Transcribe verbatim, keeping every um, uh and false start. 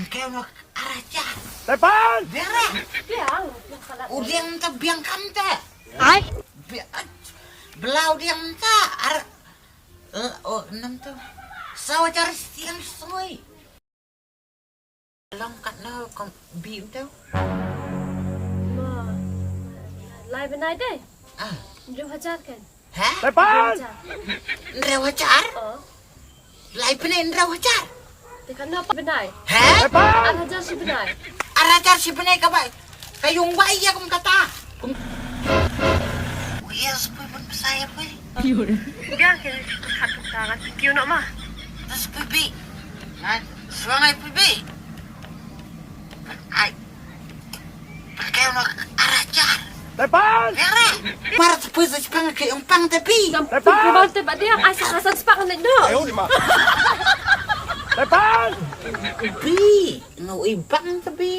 Keo nok araja. Tepan! Biang re. Biang. U diang ta biang kam ta. Ai. Biang. Belau diang ta. Ar. Eh, oh, enam tu. Sawa jar siang soi. Long kat na kom bi tu. Ma. Lai benai dai. Ah. Dua hajar kan. Heh? Tepan! Hynriew hajar? Oh. Lai bnai hynriew hajar? Te katno bnai? Heh? Tepan! Ar hajar shi bnai. Ar hajar shi bnai ka bai. Ka yung bai ïa kum kata. Kum. Yes, pui bun besai pui. Biang ke kat kata ngan thank you no ma. Terus pui bi. Ngan suang ai pui bi. Ai. Pakai ma arajar. Tepan! Mar sepui sa sepang ke ong pang tapi. Tepan! Tepan te ba dia ai sa sa sepang ne do. Tepan! Bi, ngau i bang tapi.